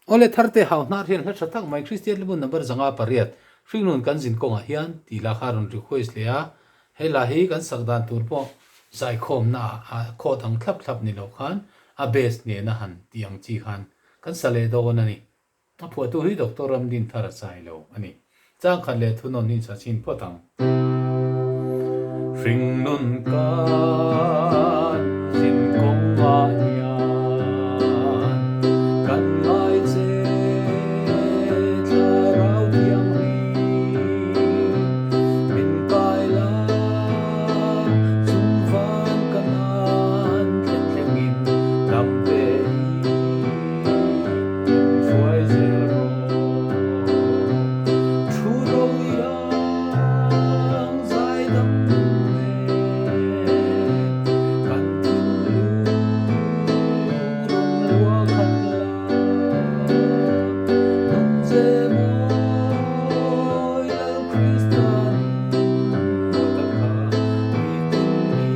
Awle Tharte hau hnar hian hla tha tak mai Kristian Limon number 508 hringnun kan zin kawngah hian tih lah kha a rawn request leh a, he hla hi kan sak dan tur pawh zaikhawmna ah a khawt ang thlap thlap ni loh khan a bass nena han tih ang chi khan kan sa leh dawn a ni. A phuahtu hi Doctor Ramdin Thar a chai lo a ni. Changkhat leh thunawn hi sa chhin phawt ang. Hringnun kan zin kawngah hian kan ngai che thlarau thianghlim min kai la chung van ka nan thlen thlengin dam te hi min hruai zel rawh. Thu ro iang zai dam nen kan thinlung rawn lua khat la nung che mawi Lal Kristan mawi tak kha nitin mi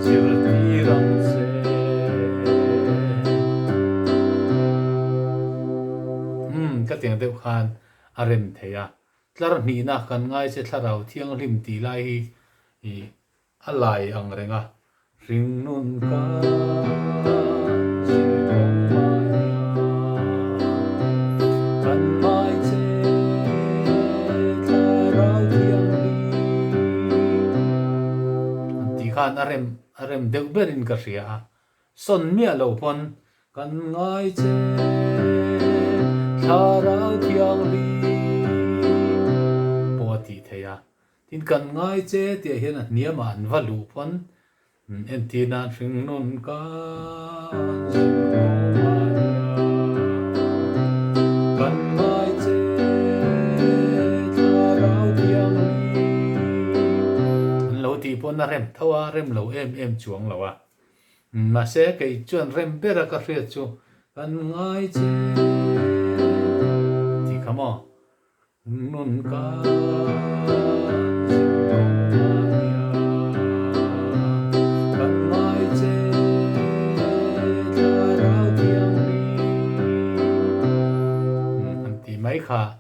zirtir ang che. Umm, ka tiang deuh khan a rem thei a. Tlar hnihna kan ngai che thlarau thianghlim tih lai hi ih a lai ang reng a. Hringnun ka zin kawng mah hian kan ngai che thlarau thianghlim an tih khan a rem a rem deuh berin ka hria a. Sawn miah lo pawn kan ngai che Thlarau Thianghlim pawh a tih theih a. Tin, kan ngai che tih ah hian a hniamah an va luh pawn entir nan hringnun kan zin kawngah hian kan ngai che Thlarau Thianghlim an lo tih pawn a rem tho a, rem lo em em chuang lo a. Mahse, kei chuan rem ber a ka hriat chu kan ngai che tih kha maw? Nun kan zin kawng ah hian kan ngai che Thlarau Thianghlim an tih mai kha a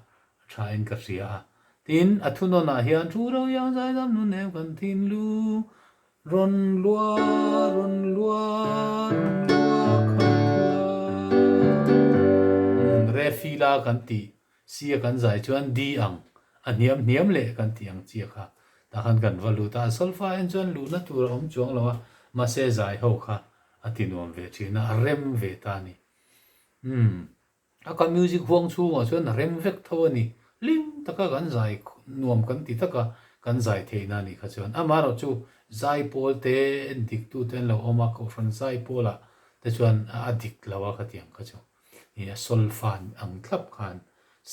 tha in ka hria a. Tin, a thunawn ah hian thu ro iang zaidam nun em kan thinlung Rawn lua, rawn lua, rawn lua khat la. Umm, refi la kan tih sia kan zai chuan di ang, a hniam hniam leh kan tih ang chiah kha. Tah khan kan va lut a, a solfa en chuan luhna tur a awm chuang lo a, mahse zai ho kha a ti nuam ve thin a, a rem ve ta a ni. Umm. A ka music huang chhungah chuan a rem vek tho a ni. Hlim taka kan zai nuam kan ti taka kan zai theihna a nih kha chuan amaherawh chu zai pawl te en dik tu te an lo awm a, kohhran zai pawlah te chuan a dik lo a khatiang kha chu ih a solfa ang thlap khan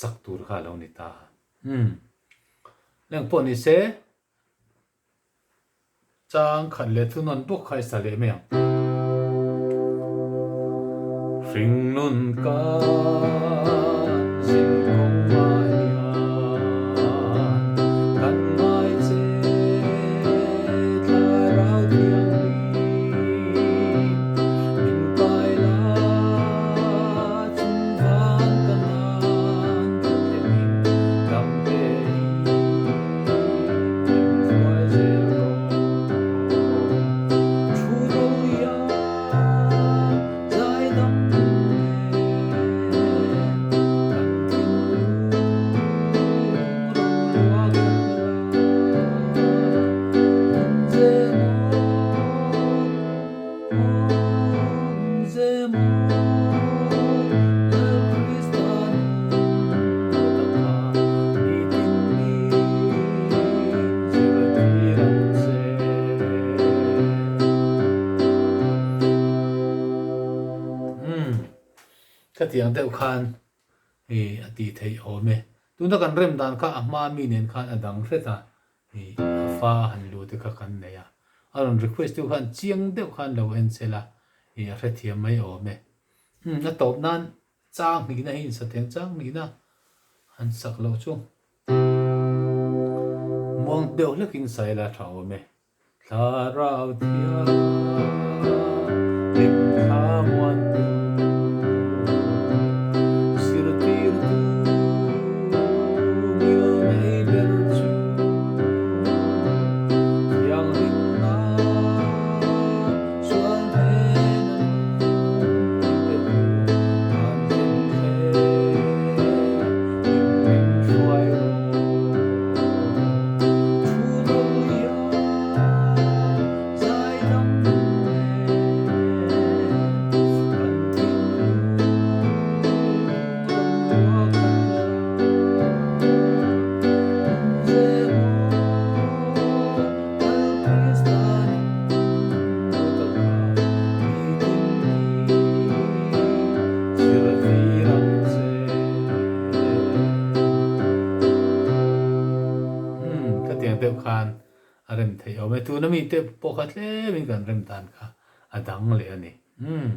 sak tur kha a lo ni ta a. Umm. Lengpawh ni se. Chang khat leh chu nawn bawk kha i sa leh mai ang. Hringnun kan zin kawng ah hian kan ngai che thlarau thianghlim min kai la chung van ka nan ka thlengin dam te hi. Khatiang deuh khan i a tih theih awm e. Tuna kan rem dan kha a hma mi nen khan a dang hret a, i a fa a han lu te kha kan nei a. A rawn request tu khan chiang deuh khan lo en chel a, i a hrethiam mai awm e. A tawp nan Chang hnihna hi insateng chang hnihna han sak loh chu muang deuh hlekin sail a tha awm e. Thlarau thiang hlim thla muantu. khan a rem theih awm e. Tuna mite pawh kha tlemin kan rem dan kha a dang leh a ni. Umm.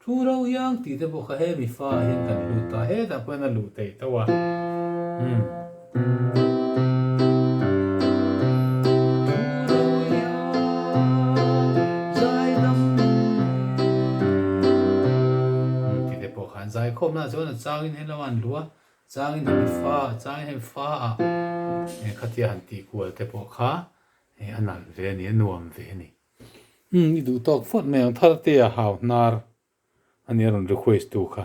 Thu ro iang tih te pawh kha hemi fa ah hian kan lut ta, hetah pawh hian a luh theih tho a. Umm. Thu ro iang zaidam nen tih te pawh khan zaikhawmna ah chuan a changin hei lamah an luh a, changin hemi fa ah, changin hemi fa ah khatia han tih kual te pawh kha a nalh ve a ni, a nuam ve a ni. Umm i duh tawk fawt mai ang Thartea hau hnar a nia rawn request tu kha.